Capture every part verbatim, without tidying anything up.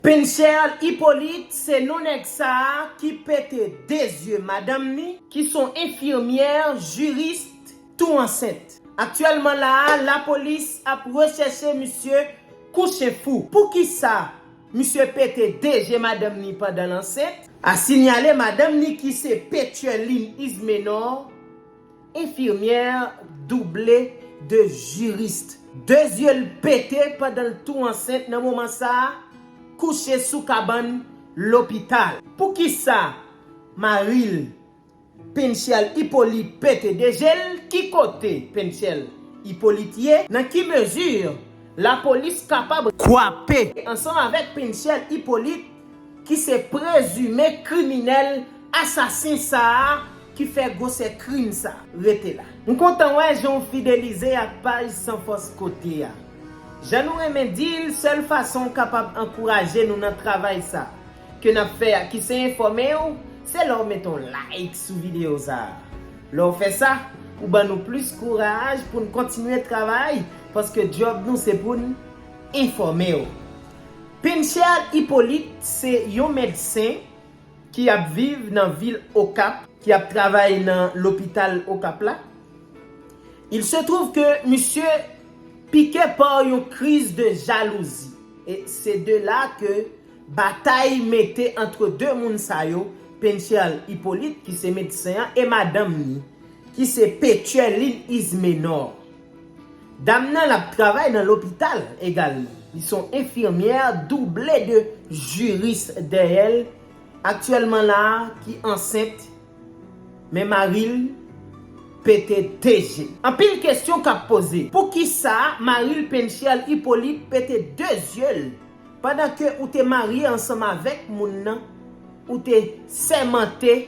Penchel Hyppolite se non nèg sa a ki pete de zye madanm ni, ki s on enfimyè, jiris, tou ansent. Aktyèlman la a, lapolis ap rechèche misye kou chen fou. Poukisa misye pete de je madanm ni pandan l ansent? A sinyale, madanm ni ki se Petueline Ismenor, enfimyè double de jiris. De zye l pete pandan l tou ansent nan moman sa a, kouche sou kabann lopital. Poukisa mari l, Penchel Hyppolite, pete de je l? Ki kote Penchel Hyppolite ye? Nan ki mezi lapolis kapab kwape ansanm avèk Penchel Hyppolite, ki se prezime kriminèl, asasen sa a ki fè gwosè krim sa? Rete la. M kontan wè jan w fidelize ak paj San Fòs Kote a. Jan nou renmen di l, sèl fason w kapab ankouraje nou nan travay sa ke n ap fè a, ki se enfòme w, se lè w mete yon like sou videyo sa a. Lè w fè sa, ou ban nou plis kouraj pou n kontinye travay, paske djòb nou se pou n enfòme w. Penchel Hyppolite se yon medsen ki ap viv nan vil Okap, ki ap travay nan lopital Okap la. Il se trouve que misye pike pa yon kriz de jalouzi. E se de la ke batay mete antre de moun sa yo, Penchel Hyppolite, ki se medsen an, e madanm ni, ki se Petueline Ismenor. Dam nan, l ap travay nan lopital egalman. Li s on enfimyè double de jiris dèyè l, aktyèlman la a, ki ansent, men mari l pete de je l. Anpil kesyon k ap poze. Poukisa mari l, Penchel Hyppolite, pete de je l? Pandan ke ou te marye ansanm avèk moun nan, ou te sèmante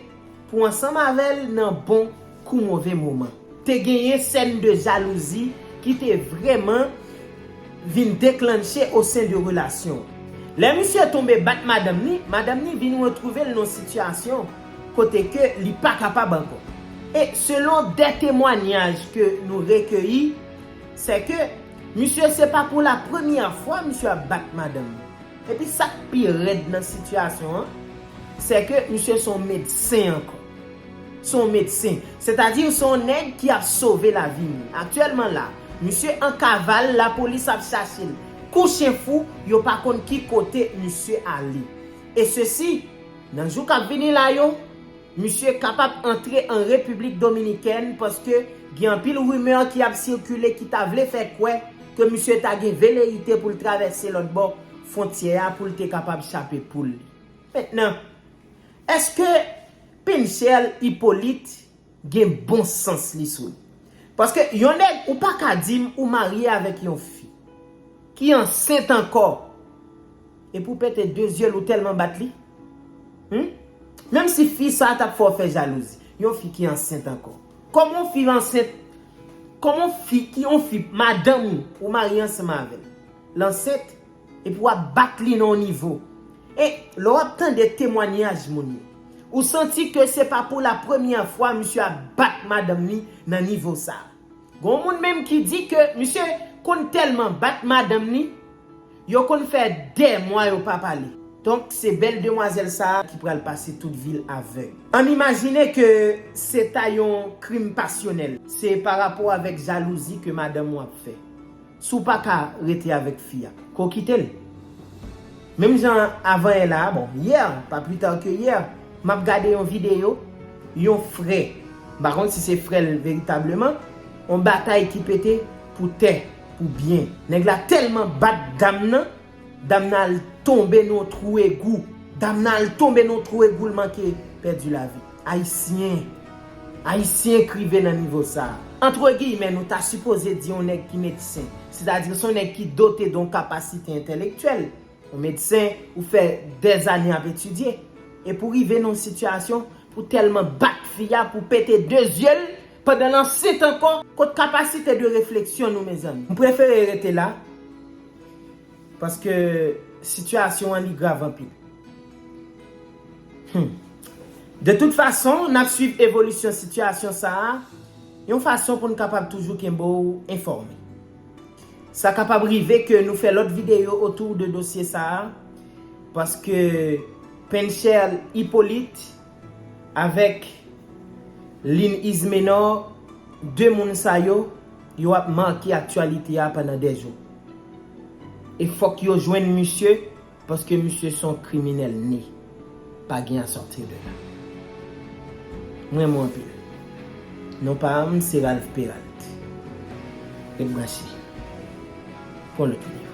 pou ansanm avè l nan bon kou move moman. Te genyen sèn de jalouzi ki te vrèman vin deklanche o sen de relasyon. Lè misye tonbe bat madanm ni, madanm ni vin retwouve l nan sitiyasyon kote ke li pa kapab ankò. E selon de temwanyaj ke nou rekeyi, se ke misye, se pa pou la premyè fwa misye ap bat madanm ni. Epi sa k pi rèd nan sitiyasyon an, se ke misye se yon medsen ankò. Se yon medsen. Sètadi se yon nèg ki ap sove lavi moun. Aktyèlman la, misye an kaval, lapolis ap chache l. Kou chen fou, yo pa konn ki kote misye ale. E sesi, nan jou k ap vini la yo, misye kapab antre an Repiblik Dominikèn paske gen anpil rimè ki ap sikile ki ta vle fè kwè ke misye ta gen veleyite pou l travèse lòt bò fwontyè a pou l te kapab chape poul li. Mentnan, èske Penchel Hyppolite gen bon sans li sou li? Paske yon nèg, ou pa ka di m ou marye avèk yon fi ki ansent ankò, epi w pete de je l, ou tèlman bat li. Hmm? Menm si fi sa a t ap fè w fè jalouzi, yon fi ki ansent ankò. Kòman yon fi ansent? Kòman yon fi ki, yon fi, madanm ou, ou marye ansanm avè l, l ansent, epi w ap bat li nan yon nivo? E lè w ap tande temwanyaj moun yo, ou santi ke se pa pou la premyè fwa misye ap bat madanm li nan nivo sa a. Gon moun menm ki di ke misye konn tèlman bat madanm ni, yo konn fè dè mwa yo pa pale. Donk, se bèl demwazèl sa a ki pral pase tout vi l avèg. Ann imajine ke se ta yon krim pasyonèl. Se pa rapò avèk jalouzi ke madanm ou ap fè. Si w pa ka rete avèk fi a, ke w kite l. Menm jan avanyè la a, bon, yè, pas plus tard que hier, m ap gade yon videyo, yon frè, m pa konn si se frè l veritableman, yon batay ki pete pou tè, pou byen. Nèg la tèlman bat dam nan, dam nan al tonbe nan yon twou egou. Dam nan al tonbe nan yon twou egou, l manke pèdi lavi. Ayisyen, Ayisyen k rive nan nivo sa a. Antre giymen, nou ta sipoze di yon nèg ki medsen, sètadi se yon nèg ki dote de yon kapasite entèlektyèl. Yon medsen, ou fè dèzane ap etidye. Epi w rive nan yon sitiyasyon pou tèlman bat fi a, pou pete de je l, pandan l ansent ankò, kot kapasite de refleksyon nou, mezanmi? M prefere rete la, paske sitiyasyon an li grav anpil. Hmm. De tout fason, n ap swiv evolisyon sitiyasyon sa a, yon fason pou n kapab toujou kenbe w enfòme. Sa kapab rive ke nou fè lòt videyo otou de dosye sa a. Paske Penchel Hyppolite avèk Lynn Ismenor, de moun sa yo, yo ap make aktyalite a pandan de jou. E fòk yo jwenn misye, paske misye se yon kriminèl ne. Pa gen a sòti de la. Mwen renmen w anpil. Non pa m, se Ralph Peralt. Ret branche. Pou yon lòt videyo.